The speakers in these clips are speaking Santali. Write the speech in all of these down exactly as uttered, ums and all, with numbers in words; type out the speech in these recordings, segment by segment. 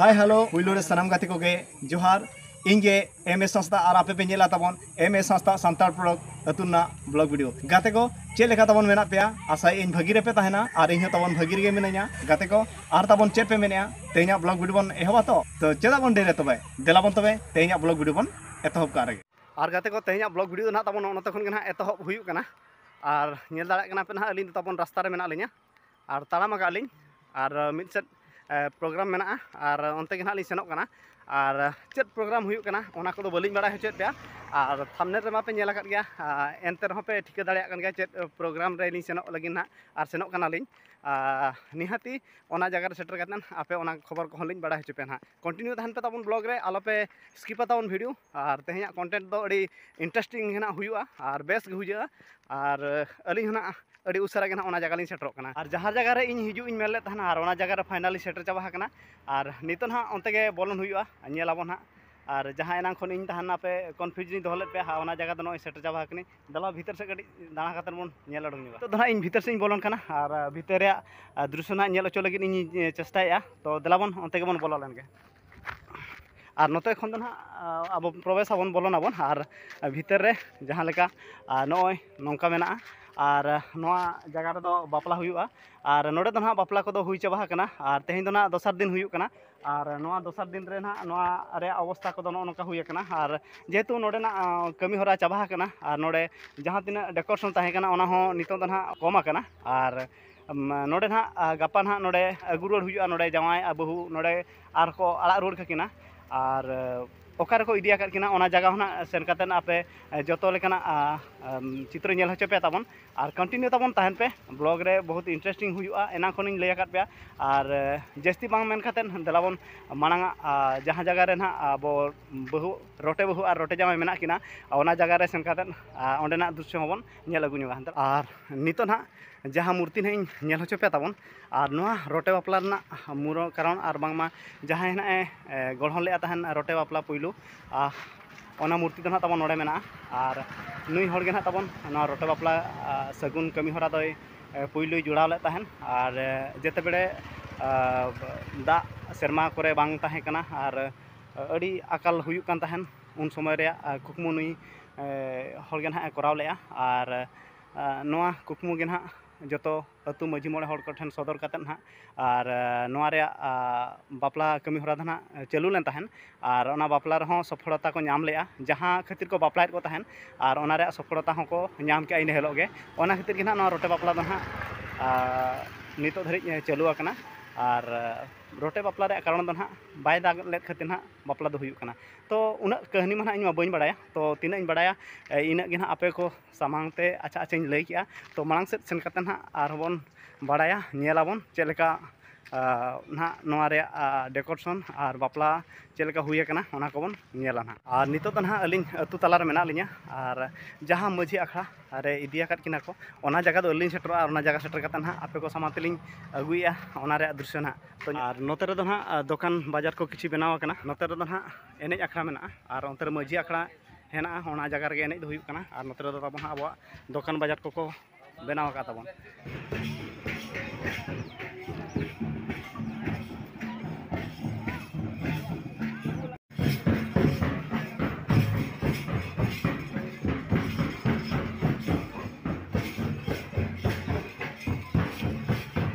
ᱦᱟᱭ ᱦᱮᱞᱳ, ᱯᱩᱭᱞᱩ ᱨᱮ ᱥᱟᱱᱟᱢ ᱜᱟᱛᱮ ᱠᱚᱜᱮ ᱡᱚᱦᱟᱨ᱾ ᱤᱧ ᱜᱮ ᱮᱢ ᱮᱥ ᱦᱟᱸᱥᱫᱟ ᱟᱨ ᱟᱯᱮ ᱯᱮ ᱧᱮᱞᱟ ᱛᱟᱵᱚᱱ ᱮᱢ ᱮᱥ ᱦᱟᱸᱥᱫᱟ ᱥᱟᱱᱛᱟᱲ ᱯᱚᱨᱚᱠ ᱟᱹᱛᱩ ᱨᱮᱱᱟᱜ ᱵᱞᱚᱜ ᱵᱷᱤᱰᱤᱭᱳ᱾ ᱜᱟᱛᱮ ᱠᱚ, ᱪᱮᱫ ᱞᱮᱠᱟ ᱛᱟᱵᱚᱱ ᱢᱮᱱᱟᱜ ᱯᱮᱭᱟ? ᱟᱥᱟᱭᱟᱹᱧ ᱵᱷᱟᱹᱜᱤ ᱨᱮᱯᱮ ᱛᱟᱦᱮᱱᱟ ᱟᱨ ᱤᱧ ᱦᱚᱸ ᱛᱟᱵᱚᱱ ᱵᱷᱟᱹᱜᱤ ᱨᱮᱜᱮ ᱢᱤᱱᱟᱹᱧᱟ᱾ ᱜᱟᱛᱮ ᱠᱚ, ᱟᱨ ᱛᱟᱵᱚᱱ ᱪᱮᱫ ᱯᱮ ᱢᱮᱱᱮᱜᱼᱟ? ᱛᱮᱦᱮᱧᱟᱜ ᱵᱞᱚᱜ ᱵᱷᱤᱰᱤᱭᱳ ᱵᱚᱱ ᱮᱦᱚᱵᱟ ᱛᱚ? ᱛᱚ ᱪᱮᱫᱟᱜ ᱵᱚᱱ ᱰᱮᱨᱤᱭᱟ ᱛᱚᱵᱮ? ᱫᱮᱞᱟ ᱵᱚᱱ ᱛᱚᱵᱮ ᱛᱮᱦᱮᱧᱟᱜ ᱵᱞᱚᱜ ᱵᱷᱤᱰᱤᱭᱳ ᱵᱚᱱ ᱮᱛᱚᱦᱚᱵ ᱠᱟᱜ ᱨᱮᱜᱮ᱾ ᱟᱨ ᱜᱟᱛᱮ ᱠᱚ, ᱛᱮᱦᱮᱧᱟᱜ ᱵᱞᱚᱜ ᱵᱷᱤᱰᱤᱭᱳ ᱫᱚ ᱱᱟᱦᱟᱜ ᱛᱟᱵᱚᱱ ᱱᱚᱜᱼᱚ ᱱᱚᱛᱮ ᱠᱷᱚᱱ ᱜᱮ ᱱᱟᱦᱟᱜ ᱮᱛᱚᱦᱚᱵ ᱦᱩᱭᱩᱜ ᱠᱟᱱᱟ᱾ ᱟᱨ ᱧᱮᱞ ᱫᱟᱲᱮᱭᱟᱜ ᱠᱟᱱᱟ ᱯᱮ ᱱᱟᱦᱟᱜ, ᱟᱹᱞᱤᱧ ᱫᱚ ᱛᱟᱵᱚᱱ ᱨᱟᱥᱛᱟ ᱨᱮ ᱢᱮᱱᱟᱜ ᱞᱤᱧᱟ ᱟᱨ ᱛᱟᱲᱟᱢ ᱟᱠᱟᱫ ᱞᱤᱧ᱾ ᱟᱨ ᱢᱤᱫ ᱥᱮᱫ, ᱮ, ᱯᱨᱳᱜᱨᱟᱢ ᱢᱮᱱᱟᱜᱼᱟ ᱟᱨ ᱚᱱᱛᱮ ᱜᱮ ᱱᱟᱦᱟᱜ ᱞᱤᱧ ᱥᱮᱱᱚᱜ ᱠᱟᱱᱟ᱾ ᱟᱨ ᱪᱮᱫ ᱯᱨᱳᱜᱨᱟᱢ ᱦᱩᱭᱩᱜ ᱠᱟᱱᱟ ᱚᱱᱟ ᱠᱚᱫᱚ ᱵᱟᱹᱞᱤᱧ ᱵᱟᱲᱟᱭ ᱦᱚᱪᱚᱭᱮᱫ ᱯᱮᱭᱟ᱾ ᱟᱨ ᱛᱷᱟᱢᱵᱽᱱᱮᱞ ᱨᱮᱢᱟ ᱯᱮ ᱧᱮᱞ ᱟᱠᱟᱫ ᱜᱮᱭᱟ, ᱟ, ᱮᱱᱛᱮ ᱨᱮᱦᱚᱸ ᱯᱮ ᱴᱷᱤᱠᱟᱹ ᱫᱟᱲᱮᱭᱟᱜ ᱠᱟᱱ ᱜᱮᱭᱟ ᱪᱮᱫ ᱯᱨᱳᱜᱨᱟᱢ ᱨᱮ ᱞᱤᱧ ᱥᱮᱱᱚᱜ ᱞᱟᱹᱜᱤᱫ ᱱᱟᱦᱟᱜ ᱟᱨ ᱥᱮᱱᱚᱜ ᱠᱟᱱᱟᱞᱤᱧ᱾ ᱟ, ᱱᱤᱦᱟᱹᱛᱤ ᱚᱱᱟ ᱡᱟᱭᱜᱟ ᱨᱮ ᱥᱮᱴᱮᱨ ᱠᱟᱛᱮᱫ ᱟᱯᱮ ᱚᱱᱟ ᱠᱷᱚᱵᱚᱨ ᱠᱚᱦᱚᱸ ᱞᱤᱧ ᱵᱟᱲᱟᱭ ᱦᱚᱪᱚ ᱯᱮᱭᱟ ᱱᱟᱦᱟᱜ᱾ ᱠᱚᱱᱴᱤᱱᱤᱭᱩ ᱛᱟᱦᱮᱱ ᱯᱮ ᱛᱟᱵᱚᱱ ᱵᱞᱚᱜ ᱨᱮ, ᱟᱞᱚᱯᱮ ᱥᱠᱤᱯᱟ ᱛᱟᱵᱚᱱ ᱵᱷᱤᱰᱤᱭᱳ᱾ ᱟᱨ ᱛᱮᱦᱮᱧᱟᱜ ᱠᱚᱱᱴᱮᱱᱴ ᱫᱚ ᱟᱹᱰᱤ ᱤᱱᱴᱟᱨᱮᱥᱴᱤᱝ ᱜᱮ ᱱᱟᱦᱟᱜ ᱦᱩᱭᱩᱜᱼᱟ ᱟᱨ ᱵᱮᱥ ᱜᱮ ᱵᱩᱡᱷᱟᱹᱜᱼᱟ᱾ ᱟᱨ ᱟᱹᱞᱤᱧ ᱦᱚᱸ ᱱᱟᱦᱟᱜ ᱟᱹᱰᱤ ᱩᱥᱟᱹᱨᱟ ᱜᱮ ᱱᱟᱦᱟᱜ ᱚᱱᱟ ᱡᱟᱭᱜᱟ ᱞᱤᱧ ᱥᱮᱴᱮᱨᱚᱜ ᱠᱟᱱᱟ᱾ ᱟᱨ ᱡᱟᱦᱟᱸ ᱡᱟᱭᱜᱟ ᱨᱮ ᱤᱧ ᱦᱤᱡᱩᱜ ᱤᱧ ᱢᱮᱱ ᱞᱮᱫ ᱛᱟᱦᱮᱱᱟ, ᱟᱨ ᱚᱱᱟ ᱡᱟᱭᱜᱟ ᱨᱮ ᱯᱷᱟᱭᱱᱟᱞᱤ ᱥᱮᱴᱮᱨ ᱪᱟᱵᱟ ᱟᱠᱟᱱᱟ᱾ ᱟᱨ ᱱᱤᱛᱚᱜ ᱱᱟᱦᱟᱜ ᱚᱱᱛᱮ ᱜᱮ ᱵᱚᱞᱚᱱ ᱦᱩᱭᱩᱜᱼᱟ, ᱧᱮᱞ ᱟᱵᱚᱱ ᱦᱟᱸᱜ᱾ ᱟᱨ ᱡᱟᱦᱟᱸ ᱮᱱᱟᱝ ᱠᱷᱚᱱ ᱤᱧ ᱛᱟᱦᱮᱱ ᱟᱯᱮ ᱠᱚᱱᱯᱷᱤᱭᱩᱡᱽ ᱨᱤᱧ ᱫᱚᱦᱚ ᱞᱮᱫ ᱯᱮᱭᱟ ᱦᱟᱸᱜ, ᱚᱱᱟ ᱡᱟᱭᱜᱟ ᱫᱚ ᱱᱚᱜᱼᱚᱭ ᱥᱮᱴᱮᱨ ᱪᱟᱵᱟ ᱟᱠᱟᱱᱟᱹᱧ᱾ ᱫᱮᱞᱟ ᱵᱷᱤᱛᱟᱹᱨ ᱥᱮᱫ ᱠᱟᱹᱴᱤᱡ ᱫᱟᱬᱟ ᱠᱟᱛᱮᱫ ᱵᱚᱱ ᱧᱮᱞ ᱩᱰᱩᱝ ᱧᱚᱜᱟ᱾ ᱱᱤᱛᱚᱜ ᱫᱚ ᱱᱟᱦᱟᱜ ᱤᱧ ᱵᱷᱤᱛᱟᱹᱨ ᱥᱮᱫ ᱤᱧ ᱵᱚᱞᱚᱱ ᱠᱟᱱᱟ ᱟᱨ ᱵᱷᱤᱛᱟᱹᱨ ᱨᱮᱭᱟᱜ ᱫᱨᱤᱥᱥᱚ ᱱᱟᱦᱟᱜ ᱧᱮᱞ ᱦᱚᱪᱚ ᱞᱟᱹᱜᱤᱫ ᱤᱧ ᱪᱮᱥᱴᱟᱭᱮᱫᱼᱟ᱾ ᱛᱚ ᱫᱮᱞᱟ ᱵᱚᱱ ᱚᱱᱛᱮ ᱜᱮᱵᱚᱱ ᱵᱚᱞᱚ ᱞᱮᱱ ᱜᱮ᱾ ᱟᱨ ᱱᱚᱛᱮ ᱠᱷᱚᱱ ᱫᱚ ᱱᱟᱦᱟᱜ ᱟᱵᱚ ᱯᱨᱚᱵᱮᱥ ᱟᱵᱚᱱ, ᱵᱚᱞᱚᱱ ᱟᱵᱚᱱ᱾ ᱟᱨ ᱵᱷᱤᱛᱟᱹᱨ ᱨᱮ ᱡᱟᱦᱟᱸ ᱞᱮᱠᱟ ᱱᱚᱜᱼᱚᱭ ᱱᱚᱝᱠᱟ ᱢᱮᱱᱟᱜᱼᱟ᱾ ᱟᱨ ᱱᱚᱣᱟ ᱡᱟᱭᱜᱟ ᱨᱮᱫᱚ ᱵᱟᱯᱞᱟ ᱦᱩᱭᱩᱜᱼᱟ᱾ ᱟᱨ ᱱᱚᱰᱮ ᱫᱚ ᱱᱟᱦᱟᱜ ᱵᱟᱯᱞᱟ ᱠᱚᱫᱚ ᱦᱩᱭ ᱪᱟᱵᱟ ᱟᱠᱟᱱᱟ᱾ ᱟᱨ ᱛᱮᱦᱮᱧ ᱫᱚ ᱱᱟᱦᱟᱜ ᱫᱚᱥᱟᱨ ᱫᱤᱱ ᱦᱩᱭᱩᱜ ᱠᱟᱱᱟ᱾ ᱟᱨ ᱱᱚᱣᱟ ᱫᱚᱥᱟᱨ ᱫᱤᱱ ᱨᱮ ᱱᱟᱦᱟᱜ ᱱᱚᱣᱟ ᱨᱮᱭᱟᱜ ᱚᱵᱚᱥᱛᱷᱟ ᱠᱚᱫᱚ ᱱᱚᱜᱼᱚ ᱱᱚᱝᱠᱟ ᱦᱩᱭ ᱟᱠᱟᱱᱟ᱾ ᱟᱨ ᱡᱮᱦᱮᱛᱩ ᱱᱚᱰᱮᱱᱟᱜ, ᱟᱸ, ᱠᱟᱹᱢᱤ ᱦᱚᱨᱟ ᱪᱟᱵᱟ ᱟᱠᱟᱱᱟ, ᱟᱨ ᱱᱚᱰᱮ ᱡᱟᱦᱟᱸ ᱛᱤᱱᱟᱹᱜ ᱰᱮᱠᱳᱨᱮᱥᱚᱱ ᱛᱟᱦᱮᱸ ᱠᱟᱱᱟ, ᱚᱱᱟ ᱦᱚᱸ ᱱᱤᱛᱚᱜ ᱫᱚ ᱱᱟᱦᱟᱜ ᱠᱚᱢ ᱟᱠᱟᱱᱟ᱾ ᱟᱨ, ᱩᱢ, ᱱᱚᱰᱮ ᱱᱟᱦᱟᱜ, ᱟ, ᱜᱟᱯᱟ ᱱᱟᱦᱟᱜ ᱱᱚᱰᱮ ᱟᱹᱜᱩ ᱨᱩᱣᱟᱹᱲ ᱦᱩᱭᱩᱜᱼᱟ, ᱱᱚᱰᱮ ᱡᱟᱶᱟᱭ ᱟᱨ ᱵᱟᱹᱦᱩ ᱱᱚᱰᱮ ᱟᱨ ᱠᱚ ᱟᱲᱟᱜ ᱨᱩᱣᱟᱹᱲ ᱠᱟᱹᱠᱤᱱᱟ᱾ ᱟᱨ, ᱮ, ᱚᱠᱟ ᱨᱮᱠᱚ ᱤᱫᱤ ᱟᱠᱟᱫ ᱠᱤᱱᱟ, ᱚᱱᱟ ᱡᱟᱭᱜᱟ ᱦᱚᱸ ᱱᱟᱦᱟᱜ ᱥᱮᱱ ᱠᱟᱛᱮᱫ ᱟᱯᱮ, ᱮ, ᱡᱚᱛᱚ ᱞᱮᱠᱟᱱᱟᱜ, ᱟ, ᱟᱢ, ᱪᱤᱛᱨᱚ ᱧᱮᱞ ᱦᱚᱪᱚ ᱯᱮ ᱛᱟᱵᱚᱱ᱾ ᱟᱨ ᱠᱚᱱᱴᱤᱱᱤᱭᱩ ᱛᱟᱵᱚᱱ ᱛᱟᱦᱮᱱ ᱯᱮ, ᱵᱞᱚᱜ ᱨᱮ ᱵᱚᱦᱩᱛ ᱤᱱᱴᱟᱨᱮᱥᱴᱤᱝ ᱦᱩᱭᱩᱜᱼᱟ, ᱮᱱᱟᱝ ᱠᱷᱚᱱᱤᱧ ᱞᱟᱹᱭ ᱟᱠᱟᱫ ᱯᱮᱭᱟ᱾ ᱟᱨ, ᱮ, ᱡᱟᱹᱥᱛᱤ ᱵᱟᱝ ᱢᱮᱱ ᱠᱟᱛᱮᱫ ᱫᱮᱞᱟ ᱵᱚᱱ ᱢᱟᱲᱟᱝ ᱟᱜ, ᱟ, ᱡᱟᱦᱟᱸ ᱡᱟᱭᱜᱟ ᱨᱮ ᱱᱟᱦᱟᱜ ᱟᱵᱚ ᱵᱟᱹᱦᱩ, ᱨᱚᱴᱮ ᱵᱟᱹᱦᱩ ᱟᱨ ᱨᱚᱴᱮ ᱡᱟᱶᱟᱭ ᱢᱮᱱᱟᱜ ᱠᱤᱱᱟ, ᱚᱱᱟ ᱡᱟᱭᱜᱟ ᱨᱮ ᱥᱮᱱ ᱠᱟᱛᱮᱫ, ᱟ, ᱚᱸᱰᱮᱱᱟᱜ ᱫᱨᱤᱥᱥᱚ ᱦᱚᱸᱵᱚᱱ ᱧᱮᱞ ᱟᱹᱜᱩ ᱧᱚᱜᱟ᱾ ᱟᱨ ᱱᱤᱛᱚᱜ ᱱᱟᱦᱟᱜ ᱡᱟᱦᱟᱸ ᱢᱩᱨᱛᱤ ᱱᱟᱦᱟᱜ ᱤᱧ ᱧᱮᱞ ᱦᱚᱪᱚ ᱯᱮ ᱛᱟᱵᱚᱱ, ᱟᱨ ᱱᱚᱣᱟ ᱨᱚᱴᱮ ᱵᱟᱯᱞᱟ ᱨᱮᱱᱟᱜ ᱢᱩᱨᱚ ᱠᱟᱨᱚᱱ, ᱟᱨ ᱵᱟᱝᱢᱟ ᱡᱟᱦᱟᱸᱭ ᱱᱟᱦᱟᱜ ᱮ, ᱮ, ᱜᱚᱲᱦᱚᱱ ᱞᱮᱫᱼᱟ ᱛᱟᱦᱮᱱ ᱨᱚᱴᱮ ᱵᱟᱯᱞᱟ ᱯᱩᱭᱞᱩ, ᱟ, ᱚᱱᱟ ᱢᱩᱨᱛᱤ ᱫᱚ ᱱᱟᱦᱟᱜ ᱛᱟᱵᱚᱱ ᱱᱚᱰᱮ ᱢᱮᱱᱟᱜᱼᱟ᱾ ᱟᱨ ᱱᱩᱭ ᱦᱚᱲ ᱜᱮ ᱱᱟᱦᱟᱜ ᱛᱟᱵᱚᱱ ᱱᱚᱣᱟ ᱨᱚᱴᱮ ᱵᱟᱯᱞᱟ, ᱟ, ᱥᱟᱹᱜᱩᱱ ᱠᱟᱹᱢᱤ ᱦᱚᱨᱟ ᱫᱚᱭ, ᱮ, ᱯᱩᱭᱞᱩᱭ ᱡᱚᱲᱟᱣ ᱞᱮᱫ ᱛᱟᱦᱮᱱ᱾ ᱟᱨ, ᱮ, ᱡᱮᱛᱮ ᱵᱮᱲᱮ ᱟᱨ ᱫᱟᱜ ᱥᱮᱨᱢᱟ ᱠᱚᱨᱮ ᱵᱟᱝ ᱛᱟᱦᱮᱸ ᱠᱟᱱᱟ ᱟᱨ ᱟᱹᱰᱤ ᱟᱠᱟᱞ ᱦᱩᱭᱩᱜ ᱠᱟᱱ ᱛᱟᱦᱮᱱ᱾ ᱩᱱ ᱥᱚᱢᱚᱭ ᱨᱮᱭᱟᱜ, ᱟᱨ, ᱠᱩᱠᱢᱩ ᱱᱩᱭ, ᱮ, ᱦᱚᱲ ᱜᱮ ᱱᱟᱦᱟᱜ ᱮ ᱠᱚᱨᱟᱣ ᱞᱮᱫᱼᱟ᱾ ᱟᱨ, ᱟ, ᱱᱚᱣᱟ ᱠᱩᱠᱢᱩ ᱜᱮ ᱱᱟᱦᱟᱜ ᱡᱚᱛᱚ ᱟᱹᱛᱩ ᱢᱟᱹᱡᱷᱤ ᱢᱚᱬᱮ ᱦᱚᱲ ᱠᱚᱴᱷᱮᱱ ᱥᱚᱫᱚᱨ ᱠᱟᱛᱮᱫ ᱱᱟᱦᱟᱜ, ᱟᱨ, ᱟ, ᱱᱚᱣᱟ ᱨᱮᱭᱟᱜ, ᱟ, ᱵᱟᱯᱞᱟ ᱠᱟᱹᱢᱤ ᱦᱚᱨᱟ ᱫᱚ ᱱᱟᱦᱟᱜ ᱪᱟᱹᱞᱩ ᱞᱮᱱ ᱛᱟᱦᱮᱸᱫ᱾ ᱟᱨ ᱚᱱᱟ ᱵᱟᱯᱞᱟ ᱨᱮᱦᱚᱸ ᱥᱚᱯᱷᱚᱞᱚᱛᱟ ᱠᱚ ᱧᱟᱢ ᱞᱮᱫᱼᱟ, ᱡᱟᱦᱟᱸ ᱠᱷᱟᱹᱛᱤᱨ ᱠᱚ ᱵᱟᱯᱞᱟᱭᱮᱫ ᱠᱚ ᱛᱟᱦᱮᱸᱫ, ᱟᱨ ᱚᱱᱟ ᱨᱮᱭᱟᱜ ᱥᱚᱯᱷᱚᱞᱚᱛᱟ ᱦᱚᱸᱠᱚ ᱧᱟᱢ ᱠᱮᱫᱼᱟ ᱤᱱᱟᱹ ᱦᱤᱞᱳᱜ ᱜᱮ᱾ ᱚᱱᱟ ᱠᱷᱟᱹᱛᱤᱨ ᱜᱮ ᱱᱟᱦᱟᱜ ᱱᱚᱣᱟ ᱨᱚᱴᱮ ᱵᱟᱯᱞᱟ ᱫᱚ ᱱᱟᱦᱟᱜ, ᱟ, ᱱᱤᱛᱚᱜ ᱫᱷᱟᱹᱨᱤᱡ ᱪᱟᱹᱞᱩ ᱟᱠᱟᱱᱟ᱾ ᱟᱨ, ᱟ, ᱨᱚᱴᱮ ᱵᱟᱯᱞᱟ ᱨᱮᱭᱟᱜ ᱠᱟᱨᱚᱱ ᱫᱚ ᱱᱟᱦᱟᱜ ᱵᱟᱭ ᱫᱟᱜ ᱞᱮᱫ ᱠᱷᱟᱹᱛᱤᱨ ᱱᱟᱦᱟᱜ ᱵᱟᱯᱞᱟ ᱫᱚ ᱦᱩᱭᱩᱜ ᱠᱟᱱᱟ᱾ ᱛᱚ, ᱩᱱᱟᱹᱜ ᱠᱟᱹᱦᱱᱤ ᱢᱟ ᱱᱟᱦᱟᱜ ᱤᱧ ᱢᱟ ᱵᱟᱹᱧ ᱵᱟᱲᱟᱭᱟ᱾ ᱛᱚ, ᱛᱤᱱᱟᱹᱜ ᱤᱧ ᱵᱟᱲᱟᱭᱟ, ᱮ, ᱤᱱᱟᱹᱜ ᱜᱮ ᱱᱟᱦᱟᱜ ᱟᱯᱮ ᱠᱚ ᱥᱟᱢᱟᱝ ᱛᱮ ᱟᱪᱪᱷᱟ ᱟᱪᱪᱷᱟᱧ ᱞᱟᱹᱭ ᱠᱮᱜᱼᱟ᱾ ᱛᱚ, ᱢᱟᱲᱟᱝ ᱥᱮᱫ ᱥᱮᱱ ᱠᱟᱛᱮ ᱱᱟᱦᱟᱜ ᱟᱨᱦᱚᱸ ᱵᱚᱱ ᱵᱟᱲᱟᱭᱟ, ᱧᱮᱞᱟᱵᱚᱱ ᱪᱮᱫ ᱞᱮᱠᱟ, ᱟ, ᱱᱟᱦᱟᱜ ᱱᱚᱣᱟ ᱨᱮᱭᱟᱜ, ᱟ, decoration ᱟᱨ ᱵᱟᱯᱞᱟ ᱪᱮᱫ ᱞᱮᱠᱟ ᱦᱩᱭ ᱟᱠᱟᱱᱟ, ᱚᱱᱟ ᱠᱚᱵᱚᱱ ᱧᱮᱞᱟ ᱱᱟᱦᱟᱜ᱾ ᱟᱨ ᱱᱤᱛᱚᱜ ᱫᱚ ᱱᱟᱦᱟᱜ ᱟᱹᱞᱤᱧ ᱟᱹᱛᱩ ᱛᱟᱞᱟ ᱨᱮ ᱢᱮᱱᱟᱜ ᱞᱤᱧᱟ, ᱟᱨ ᱡᱟᱦᱟᱸ ᱢᱟᱹᱡᱷᱤ ᱟᱠᱷᱲᱟ ᱨᱮ ᱤᱫᱤ ᱟᱠᱟᱫ ᱠᱤᱱᱟ ᱠᱚ, ᱚᱱᱟ ᱡᱟᱭᱜᱟ ᱫᱚ ᱟᱹᱞᱤᱧ ᱥᱮᱴᱮᱨᱚᱜᱼᱟ, ᱟᱨ ᱚᱱᱟ ᱡᱟᱭᱜᱟ ᱥᱮᱴᱮᱨ ᱠᱟᱛᱮ ᱱᱟᱦᱟᱜ ᱟᱯᱮ ᱠᱚ ᱥᱟᱢᱟᱝ ᱛᱮᱞᱤᱧ ᱟᱹᱜᱩᱭᱮᱫᱼᱟ ᱚᱱᱟ ᱨᱮᱭᱟᱜ ᱫᱨᱤᱥᱥᱚ ᱱᱟᱦᱟᱜ᱾ ᱛᱚ, ᱟᱨ ᱱᱚᱛᱮ ᱨᱮᱫᱚ ᱱᱟᱦᱟᱜ, ᱟ, ᱫᱚᱠᱟᱱ ᱵᱟᱡᱟᱨ ᱠᱚ ᱠᱤᱪᱷᱩ ᱵᱮᱱᱟᱣ ᱟᱠᱟᱱᱟ᱾ ᱱᱚᱛᱮ ᱨᱮᱫᱚ ᱱᱟᱦᱟᱜ ᱮᱱᱮᱡ ᱟᱠᱷᱲᱟ ᱢᱮᱱᱟᱜᱼᱟ, ᱟᱨ ᱚᱱᱛᱮ ᱨᱮ ᱢᱟᱹᱡᱷᱤ ᱟᱠᱷᱲᱟ ᱦᱮᱱᱟᱜᱼᱟ, ᱚᱱᱟ ᱡᱟᱭᱜᱟ ᱨᱮᱜᱮ ᱮᱱᱮᱡ ᱫᱚ ᱦᱩᱭᱩᱜ ᱠᱟᱱᱟ᱾ ᱟᱨ ᱱᱚᱛᱮ ᱨᱮᱫᱚ ᱛᱟᱵᱚᱱ ᱦᱟᱸᱜ ᱟᱵᱚᱣᱟᱜ ᱫᱚᱠᱟᱱ ᱵᱟᱡᱟᱨ ᱠᱚᱠᱚ ᱵᱮᱱᱟᱣ ᱟᱠᱟᱫ ᱛᱟᱵᱚᱱ᱾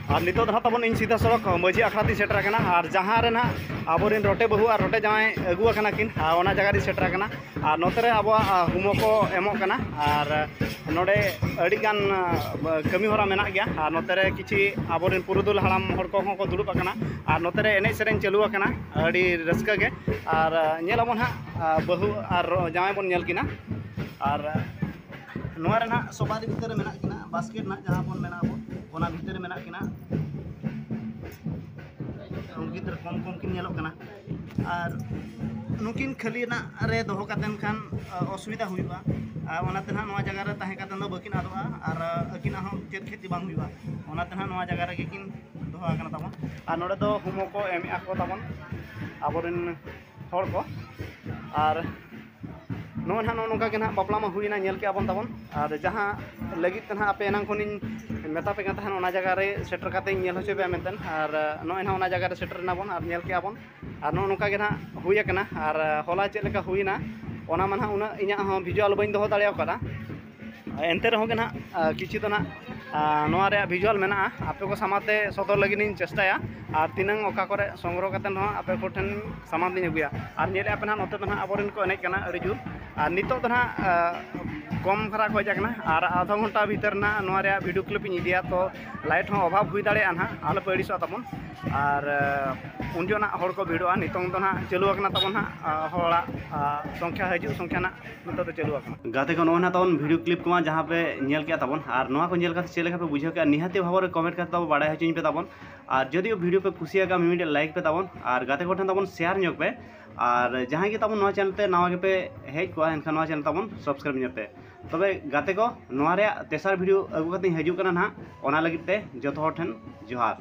ᱟᱨ ᱱᱤᱛᱚᱜ ᱫᱚ ᱱᱟᱦᱟᱜ ᱛᱟᱵᱚᱱ ᱤᱧ ᱥᱤᱫᱷᱟᱹ ᱥᱚᱲᱚᱠ ᱢᱟᱹᱡᱷᱤ ᱟᱠᱷᱲᱟ ᱛᱤᱧ ᱥᱮᱴᱮᱨ ᱟᱠᱟᱱᱟ, ᱟᱨ ᱡᱟᱦᱟᱸ ᱨᱮ ᱱᱟᱦᱟᱜ ᱟᱵᱚᱨᱮᱱ ᱨᱚᱴᱮ ᱵᱟᱹᱦᱩ ᱟᱨ ᱨᱚᱴᱮ ᱡᱟᱶᱟᱭ ᱟᱹᱜᱩ ᱟᱠᱟᱱᱟ ᱠᱤᱱ, ᱟᱨ ᱚᱱᱟ ᱡᱟᱭᱜᱟ ᱨᱤᱧ ᱥᱮᱴᱮᱨ ᱟᱠᱟᱱᱟ᱾ ᱟᱨ ᱱᱚᱛᱮ ᱨᱮ ᱟᱵᱚᱣᱟᱜ, ᱟ, ᱦᱩᱢᱚ ᱠᱚ ᱮᱢᱚᱜ ᱠᱟᱱᱟ, ᱟᱨ ᱱᱚᱰᱮ ᱟᱹᱰᱤᱜᱟᱱ, ᱟ, ᱠᱟᱹᱢᱤ ᱦᱚᱨᱟ ᱢᱮᱱᱟᱜ ᱜᱮᱭᱟ᱾ ᱟᱨ ᱱᱚᱛᱮ ᱨᱮ ᱠᱤᱪᱷᱤ ᱟᱵᱚᱨᱮᱱ ᱯᱩᱨᱩᱫᱷᱩᱞ ᱦᱟᱲᱟᱢ ᱦᱚᱲ ᱠᱚᱦᱚᱸ ᱠᱚ ᱫᱩᱲᱩᱵ ᱟᱠᱟᱱᱟ, ᱟᱨ ᱱᱚᱛᱮ ᱨᱮ ᱮᱱᱮᱡ ᱥᱮᱨᱮᱧ ᱪᱟᱹᱞᱩ ᱟᱠᱟᱱᱟ ᱟᱹᱰᱤ ᱨᱟᱹᱥᱠᱟᱹ ᱜᱮ᱾ ᱟᱨ, ᱟ, ᱧᱮᱞ ᱟᱵᱚᱱ ᱦᱟᱸᱜ, ᱟ, ᱵᱟᱹᱦᱩ ᱟᱨ ᱡᱟᱶᱟᱭ ᱵᱚᱱ ᱧᱮᱞ ᱠᱤᱱᱟ᱾ ᱟᱨ ᱱᱚᱣᱟ ᱨᱮ ᱱᱟᱦᱟᱜ ᱥᱚᱵᱟᱨᱤ ᱵᱷᱤᱛᱟᱹᱨ ᱨᱮ ᱢᱮᱱᱟᱜ ᱠᱤᱱᱟ, ᱵᱟᱥᱠᱮᱴ ᱱᱟᱦᱟᱜ ᱡᱟᱦᱟᱸ ᱵᱚᱱ ᱢᱮᱱᱟ ᱟᱵᱚ, ᱚᱱᱟ ᱵᱷᱤᱛᱟᱹᱨ ᱨᱮ ᱢᱮᱱᱟᱜ ᱠᱤᱱᱟ᱾ ᱩᱱᱠᱤᱱ ᱫᱚ ᱠᱚᱢ ᱠᱚᱢ ᱠᱤᱱ ᱧᱮᱞᱚᱜ ᱠᱟᱱᱟ᱾ ᱟᱨ ᱱᱩᱠᱤᱱ ᱠᱷᱟᱹᱞᱤ ᱱᱟᱜ ᱨᱮ ᱫᱚᱦᱚ ᱠᱟᱛᱮᱱ ᱠᱷᱟᱱ, ᱟ, ᱚᱥᱩᱵᱤᱫᱷᱟ ᱦᱩᱭᱩᱜᱼᱟ᱾ ᱟᱨ ᱚᱱᱟᱛᱮ ᱱᱟᱦᱟᱜ ᱱᱚᱣᱟ ᱡᱟᱭᱜᱟ ᱨᱮ ᱛᱟᱦᱮᱸ ᱠᱟᱛᱮᱱ ᱫᱚ ᱵᱟᱹᱠᱤᱱ ᱟᱫᱚᱜᱼᱟ, ᱟᱨ, ᱟ, ᱟᱹᱠᱤᱱᱟᱜ ᱦᱚᱸ ᱪᱮᱫ ᱠᱷᱮᱛᱤ ᱵᱟᱝ ᱦᱩᱭᱩᱜᱼᱟ᱾ ᱚᱱᱟᱛᱮ ᱱᱟᱦᱟᱜ ᱱᱚᱣᱟ ᱡᱟᱭᱜᱟ ᱨᱮᱜᱮ ᱠᱤᱱ ᱫᱚᱦᱚ ᱟᱠᱟᱱᱟ ᱛᱟᱵᱚᱱ᱾ ᱟᱨ ᱱᱚᱰᱮ ᱫᱚ ᱦᱩᱢᱚ ᱠᱚ ᱮᱢᱮᱜᱼᱟ ᱠᱚ ᱛᱟᱵᱚᱱ ᱟᱵᱚᱨᱮᱱ ᱦᱚᱲ ᱠᱚ᱾ ᱟᱨ ᱱᱚᱜᱼᱚᱭ ᱱᱟᱦᱟᱜ ᱱᱚᱜᱼᱚ ᱱᱚᱝᱠᱟ ᱜᱮ ᱱᱟᱦᱟᱜ ᱵᱟᱯᱞᱟ ᱢᱟ ᱦᱩᱭᱮᱱᱟ, ᱧᱮᱞ ᱠᱮᱜᱼᱟ ᱵᱚᱱ ᱛᱟᱵᱚᱱ᱾ ᱟᱨ ᱡᱟᱦᱟᱸ ᱞᱟᱹᱜᱤᱫ ᱛᱮ ᱱᱟᱦᱟᱜ ᱟᱯᱮ ᱮᱱᱟᱝ ᱠᱷᱚᱱᱤᱧ ᱢᱮᱛᱟ ᱯᱮ ᱠᱟᱱ ᱛᱟᱦᱮᱱ, ᱚᱱᱟ ᱡᱟᱭᱜᱟ ᱨᱮ ᱥᱮᱴᱮᱨ ᱠᱟᱛᱮᱧ ᱧᱮᱞ ᱦᱚᱪᱚ ᱯᱮᱭᱟ ᱢᱮᱱᱛᱮ᱾ ᱟᱨ ᱱᱚᱜᱼᱚᱭ ᱱᱟᱦᱟᱜ ᱚᱱᱟ ᱡᱟᱭᱜᱟ ᱨᱮ ᱥᱮᱴᱮᱨ ᱮᱱᱟ ᱵᱚᱱ ᱟᱨ ᱧᱮᱞ ᱠᱮᱜᱼᱟ ᱵᱚᱱ᱾ ᱟᱨ ᱱᱚᱜᱼᱚ ᱱᱚᱝᱠᱟ ᱜᱮ ᱱᱟᱦᱟᱜ ᱦᱩᱭ ᱟᱠᱟᱱᱟ᱾ ᱟᱨ ᱦᱚᱞᱟ ᱪᱮᱫ ᱞᱮᱠᱟ ᱦᱩᱭᱱᱟ, ᱚᱱᱟ ᱢᱟ ᱱᱟᱦᱟᱜ ᱩᱱᱟᱹᱜ ᱤᱧᱟᱹᱜ ᱦᱚᱸ ᱵᱷᱤᱡᱩᱣᱟᱞ ᱵᱟᱹᱧ ᱫᱚᱦᱚ ᱫᱟᱲᱮ ᱟᱠᱟᱫᱟ᱾ ᱮᱱᱛᱮ ᱨᱮᱦᱚᱸ ᱜᱮ ᱱᱟᱦᱟᱜ, ᱟᱨ ᱠᱤᱪᱷᱩ ᱫᱚ ᱱᱟᱦᱟᱜ, ᱟᱨ ᱱᱚᱣᱟ ᱨᱮᱭᱟᱜ ᱵᱷᱤᱡᱩᱣᱟᱞ ᱢᱮᱱᱟᱜᱼᱟ, ᱟᱯᱮ ᱠᱚ ᱥᱟᱢᱟᱝ ᱛᱮ ᱥᱚᱫᱚᱨ ᱞᱟᱹᱜᱤᱫ ᱤᱧ ᱪᱮᱥᱴᱟᱭᱟ᱾ ᱟᱨ ᱛᱤᱱᱟᱹᱝ ᱚᱠᱟ ᱠᱚᱨᱮ ᱥᱚᱝᱜᱨᱚᱦᱚ ᱠᱟᱛᱮ ᱦᱚᱸ ᱟᱯᱮ ᱠᱚᱴᱷᱮᱱ ᱥᱟᱢᱟᱝ ᱛᱤᱧ ᱟᱹᱜᱩᱭᱟ᱾ ᱟᱨ ᱧᱮᱞᱮᱫᱼᱟ ᱯᱮ ᱱᱟᱦᱟᱜ, ᱱᱚᱛᱮ ᱫᱚ ᱱᱟᱦᱟᱜ ᱟᱵᱚᱨᱮᱱ ᱠᱚ ᱮᱱᱮᱡ ᱠᱟᱱᱟ ᱟᱹᱰᱤ ᱡᱳᱨ᱾ ᱟᱨ ᱱᱤᱛᱚᱜ ᱫᱚ ᱱᱟᱦᱟᱜ, ᱟᱨ ᱠᱚᱢ ᱫᱷᱟᱨᱟ ᱠᱚ ᱦᱮᱡ ᱟᱠᱟᱱᱟ᱾ ᱟᱨ ᱟᱫᱷᱟ ᱜᱷᱚᱱᱴᱟ ᱵᱷᱤᱛᱟᱹᱨ ᱱᱟᱦᱟᱜ ᱱᱚᱣᱟ ᱨᱮᱭᱟᱜ ᱵᱷᱤᱰᱤᱭᱳ ᱠᱞᱤᱯ ᱤᱧ ᱤᱫᱤᱭᱟ, ᱛᱚ ᱞᱟᱭᱤᱴ ᱦᱚᱸ ᱚᱵᱷᱟᱵᱽ ᱦᱩᱭ ᱫᱟᱲᱮᱭᱟᱜᱼᱟ ᱱᱟᱦᱟᱜ, ᱟᱞᱚᱯᱮ ᱟᱹᱲᱤᱥᱚᱜᱼᱟ ᱛᱟᱵᱚᱱ᱾ ᱟᱨ ᱩᱱ ᱡᱚᱦᱚᱜ ᱱᱟᱦᱟᱜ ᱦᱚᱲ ᱠᱚ ᱵᱷᱤᱲᱚᱜᱼᱟ᱾ ᱱᱤᱛᱚᱝ ᱫᱚ ᱱᱟᱦᱟᱜ ᱪᱟᱹᱞᱩ ᱟᱠᱟᱱᱟ ᱛᱟᱵᱚᱱ ᱱᱟᱦᱟᱜ, ᱦᱚᱲᱟᱜ ᱥᱚᱝᱠᱷᱟ, ᱦᱤᱡᱩᱜ ᱥᱚᱝᱠᱷᱟ ᱱᱟᱦᱟᱜ ᱱᱤᱛᱚᱜ ᱫᱚ ᱪᱟᱹᱞᱩ ᱟᱠᱟᱱᱟ᱾ ᱜᱟᱛᱮ ᱠᱚ, ᱱᱚᱜᱼᱚᱭ ᱱᱟᱦᱟᱜ ᱛᱟᱵᱚᱱ ᱵᱷᱤᱰᱤᱭᱳ ᱠᱞᱤᱯ ᱠᱚᱢᱟ ᱡᱟᱦᱟᱸ ᱯᱮ ᱧᱮᱞ ᱠᱮᱜᱼᱟ ᱛᱟᱵᱚᱱ, ᱟᱨ ᱱᱚᱣᱟ ᱠᱚ ᱧᱮᱞ ᱠᱟᱛᱮ ᱪᱮᱫ ᱞᱮᱠᱟ ᱯᱮ ᱵᱩᱡᱷᱟᱹᱣ ᱠᱮᱜᱼᱟ, ᱱᱤᱦᱟᱹᱛᱤ ᱵᱷᱟᱵᱚᱨᱮ ᱠᱚᱢᱮᱱᱴ ᱠᱟᱛᱮ ᱛᱟᱵᱚ ᱵᱟᱲᱟᱭ ᱦᱚᱪᱚᱧ ᱯᱮ ᱛᱟᱵᱚᱱ᱾ ᱟᱨ ᱡᱩᱫᱤ ᱵᱷᱤᱰᱤᱭᱳ ᱯᱮ ᱠᱩᱥᱤᱭᱟᱜ ᱠᱷᱟᱱ ᱢᱤᱫᱴᱮᱱ ᱞᱟᱭᱤᱠ ᱯᱮ ᱛᱟᱵᱚᱱ, ᱟᱨ ᱜᱟᱛᱮ ᱠᱚᱴᱷᱮᱱ ᱛᱟᱵᱚᱱ ᱥᱮᱭᱟᱨ ᱧᱚᱜ ᱯᱮ᱾ ᱟᱨ ᱡᱟᱦᱟᱸᱭ ᱜᱮ ᱛᱟᱵᱚᱱ ᱱᱚᱣᱟ ᱪᱮᱱᱮᱞ ᱛᱮ ᱱᱟᱣᱟ ᱜᱮᱯᱮ ᱦᱮᱡ ᱠᱚᱜᱼᱟ, ᱮᱱᱠᱷᱟᱱ ᱱᱚᱣᱟ ᱪᱮᱱᱮᱞ ᱛᱟᱵᱚᱱ ᱥᱟᱵᱥᱠᱨᱟᱭᱤᱵᱽ ᱧᱚᱜ ᱯᱮ᱾ ᱛᱚᱵᱮ ᱜᱟᱛᱮ ᱠᱚ, ᱱᱚᱣᱟ ᱨᱮᱭᱟᱜ ᱛᱮᱥᱟᱨ ᱵᱷᱤᱰᱤᱭᱳ ᱟᱹᱜᱩ ᱠᱟᱛᱮᱧ ᱦᱤᱡᱩᱜ ᱠᱟᱱᱟ ᱱᱟᱦᱟᱜ, ᱚᱱᱟ ᱞᱟᱹᱜᱤᱫ ᱛᱮ ᱡᱚᱛᱚ ᱦᱚᱲ ᱴᱷᱮᱱ ᱡᱚᱦᱟᱨ᱾